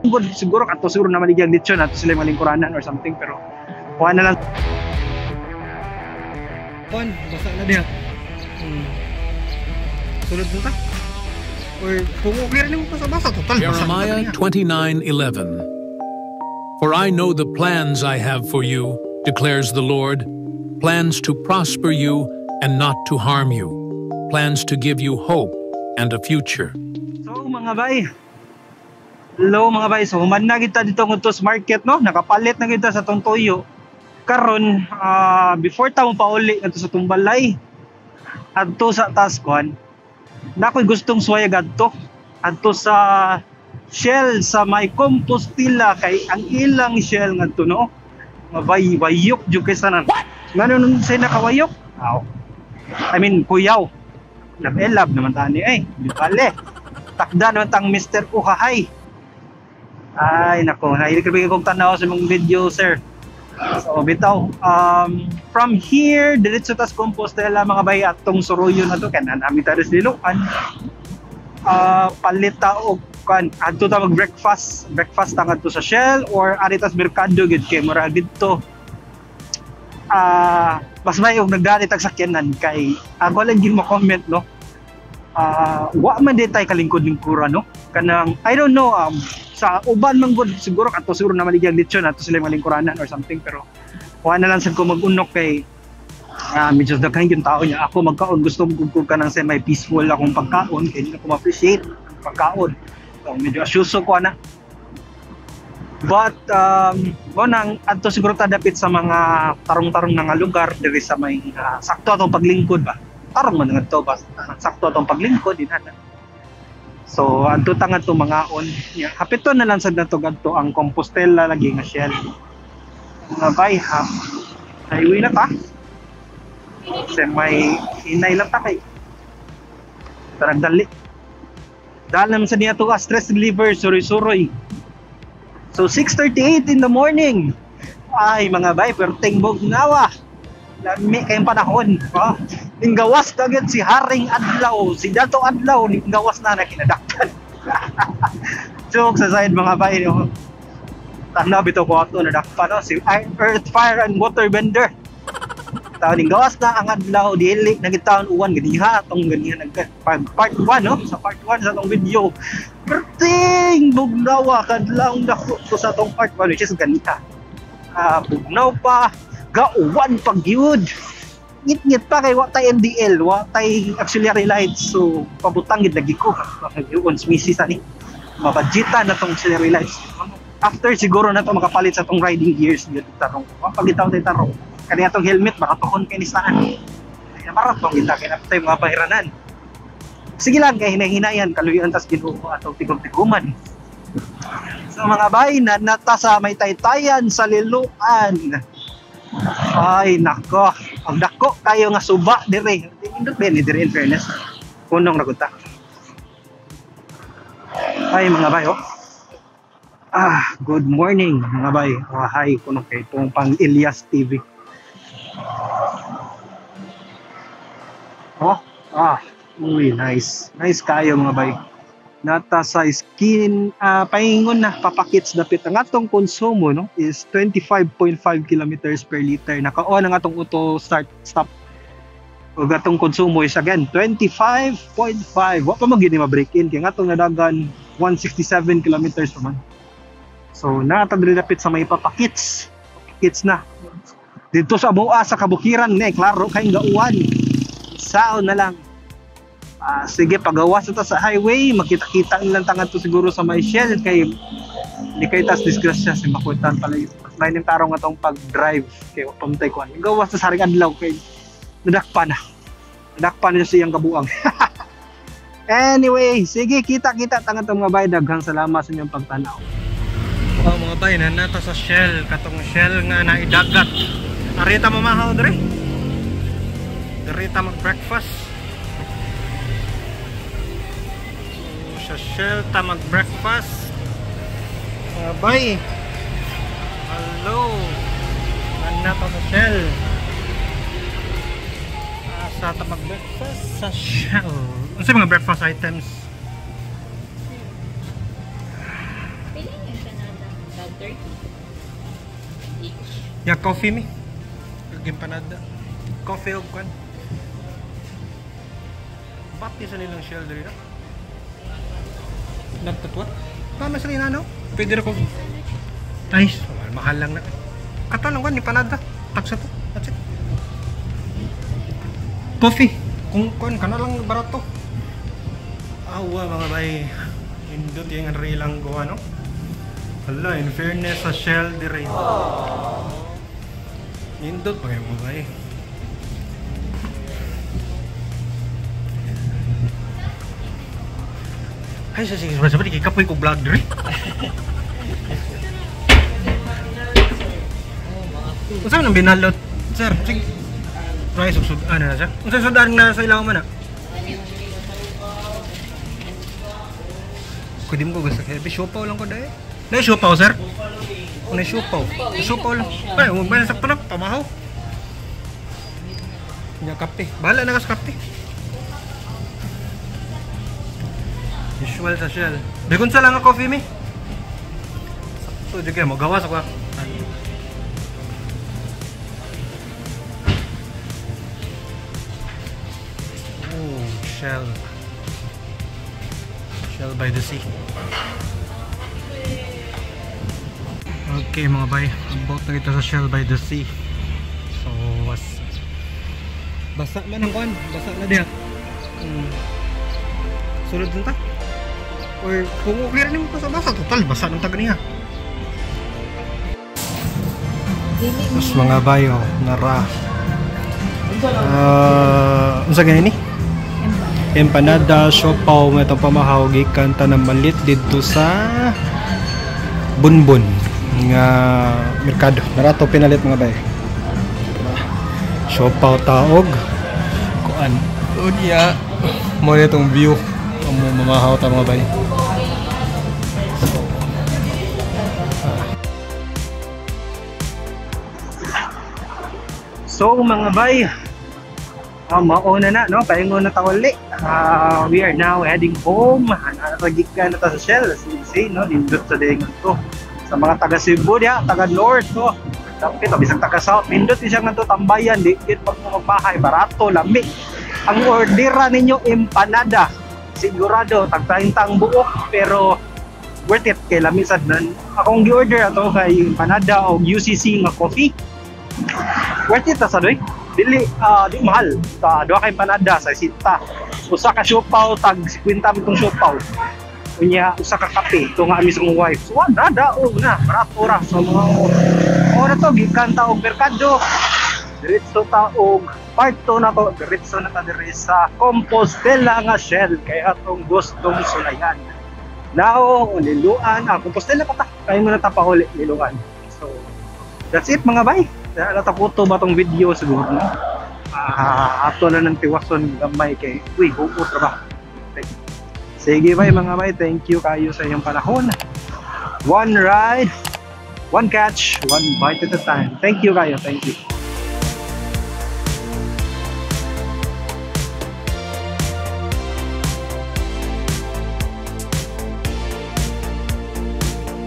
Gud siguro kato siguro na maligyang lechon ato sila malingkuranan or something, pero kuha na lang. Kuan, basa na diha. Sulod mo ta? Or kung okay rin mo basa-basa, total basa na Jeremiah diha. 29:11. For I know the plans I have for you, declares the Lord, plans to prosper you and not to harm you, plans to give you hope and a future. So mga bay, hello mga bay, so human na kita dito ngadto sa market, no? Nakapalit na kita sa tong tuyo. Karon, before ta mo pauli ngadto sa tong balay, adto sa tas kuan. Na ako'y gustong suway adto. Adto sa Shell sa may Compostela kay ang ilang Shell ngadto, no. Mga bay, wayok jud kay sanan. Ngano nung say nakawayok? Aw. I mean, kuyaw. Lab naman tani eh. Di bale. Takda naman tang Mr. Uhahay. Ay, nako. Nahilig ka kong tanaw sa mga video, sir. So, bitaw. From here, diretso tas Compostela, mga bay, atong Suruyo na to. Kaya na namin tayo sa Liloan. Palit ta og kan adto ta mag breakfast, breakfast ta ngadto sa Shell or ari tas merkado gid kay murag didto mas may og nagdali tag sakyanan kay ako lang gid mo comment, no. Wa man di tay kalingkod-lingkuran, no, kanang I don't know, sa uban man gud siguro kato siguro na maligyang lechon ato sila malingkuranan or something, pero wa na lang sad ko mag-unok kay medyo daghan yung tao niya. Ako magkaon, gusto mo ko kanang semi peaceful akong pagkaon kay hindi ko ma-appreciate ang pagkaon, so medyo asyuso ko ana. But mo nang adto siguro ta dapit sa mga tarong-tarong na nga lugar diri sa may sakto atong paglingkod ba. Tarong man ngadto ba, sakto atong paglingkod din ana. So adto ta ngadto mangaon. Ya, hapito na lang sad nato gadto ang Compostela lagi nga Shell. Mga bay ha. Highway na ta. Semi hinay lang ta kay tarag dali. Dahil naman sa niya to stress reliever, suroy-suroy. So 6:38 in the morning. Ay mga bay, perting bugnawa. Lami kayong panahon. Oh, ninggawas agad si Haring Adlaw, si Dato Adlaw, ninggawas na na kinadaktan. Joke sa side, mga bay. No? Tanaw bitaw ko ato nadakpan, no? Si Earth, Fire and Water Bender. Taon ninggawas na ang adlaw, dili nagitaon uwan ganiha atong ganiha nagka part 1, no, sa part 1 sa atong video. Perting bugnawa kadlawng dako ko sa atong part 1, which is ganiha. Bugnaw pa, gauwan pa gyud. Ngit-ngit pa kay wa tay MDL, wa tay auxiliary lights. So pabutang gid lagi ko. Yun, misis ani. Mabadgetan na tong auxiliary lights. After siguro na to makapalit sa tong riding gears gyud tarong. Pagitaw tay tarong. Kani atong helmet baka tuhon kay ni saan. Kaya marat tong kita kay napatay mga pahiranan. Sige lang kay hinay-hinayan kaluyan tas Ginoo atong tigom-tiguman. So mga bay, na nata sa may taytayan sa Liloan. Ay nako, ang dako kayo nga suba dire. Indot ba ni dire, in fairness? Punong ragunta. Ay mga bay, oh. Good morning mga bay. Oh, hi kuno kay itong pang Elias TV. Oh, uy, nice. Nice kayo mga bay. Nata sa skin, paingon na papakits dapit. Ang atong konsumo, no, is 25.5 kilometers per liter. Naka-on ang atong auto start stop. Ug atong konsumo is again 25.5. Wa pa man gyud ni ma-break in kay ang atong nadagan 167 kilometers pa man. So nata diri dapit sa may papakits. Papakits na. Dito sa Aboa sa kabukiran ni klaro kay gauwan. Saon na lang. Sige, pagawas ta sa highway, makita-kita lang tangad to siguro sa may Shell kay di kay tas disgrasya si makutan pala yun. Mas may ning tarong atong pag-drive kay pamtay ko. Gawas sa saring adlaw kay nadakpa na. Nadakpa na siyang kabuang. Anyway, sige, kita-kita tangad to mga bay. Daghang salamat sa inyong pagtanaw. Oh, mga bay, nanata sa Shell, katong Shell nga naidagat. Arita mamahaw dre. Diri ta mag-breakfast. So, sa Shell ta mag-breakfast. Mga bay. Hello. Nanata sa Shell. Sa ta mag-breakfast sa Shell. Unsa mga breakfast items? 30 each. Ya coffee mi. Ug empanada. Coffee og kwan. Bati sa nilang Shell diri na. Nagtatwa? Tama sa rin ano? Pwede ra ko. Ay, mahal lang na. Kato lang kwan, empanada. Tagsa to. That's it. Coffee. Kung kwan kana lang barato. Awa mga bay. Indot yung ang gawa no. Hala, in fairness sa Shell dire. Nindot pa kayo mga bay. Ay, sa sige, sabi, kikapoy ko vlog dire. Unsa man ang binalot? Sir, sige. Rice ug sudan na siya. Unsa sudan na sa ilaw man na? Kudim ko gusto kay siopaw lang ko dai. Dai siopaw, sir? Ano siopaw? Siopaw lang. Ay, huwag ba sakto na pamahaw. Nya kape. Bahala na ka sa kape. Usual sa Shell. Bikon sa lang ang coffee mi. Sakto jud kay mo gawas ako. Oh, Shell. Shell by the sea. Okay mga bay, abot na kita sa Shell by the Sea. So, basa man ang kuan, basa na diha. Sulod din ta. Or kung okay rin mo sa basa, total basa ng taga niya. Tapos mga bay, oh, nara. Unsa gani ni? Empanada, siopaw, may itong pamahaw, gikan ta na malit didto sa Bunbun nga merkado. Narato pinalit mga bay. Siopaw taog kuan. Unya mo na itong view. Amo mamahaw ta mga bay. So mga bay, mauna na no, paingon na ta uli. We are now heading home. Nagikan na ta sa Shell, say no, nindot sa dayon to. Sa mga taga Cebu diha, taga North no. Dapat bisag taga South, nindot siya ngadto tambayan, di gid pag magbahay, barato, lami. Ang ordera ninyo empanada. Sigurado tag 30 ang buok pero worth it kay lami sad nan. Akong gi-order ato kay empanada og UCC nga coffee. Worth it ta sa doy. Dili di mahal. Ta duha ka empanada sa sita. Usa ka siopaw tag 50 mitong siopaw. Unya usa ka kape to nga ami sa akong wife. So nada o na barato ra. So mga ora to gikan ta og merkado. Diretso ta og part 2 na to, diretso na ta diri sa Compostela nga Shell kay atong gustong sulayan. Now, Liloan, Compostela pa ta. Kay mo na ta pahuli Liloan. So that's it mga bay. Nataputo ba tong video siguro no? Ato na ng tiwason gamay kay uy, huot ra ba. Sige bay mga bay, thank you kayo sa inyong panahon. One ride, one catch, one bite at a time. Thank you kayo, thank you.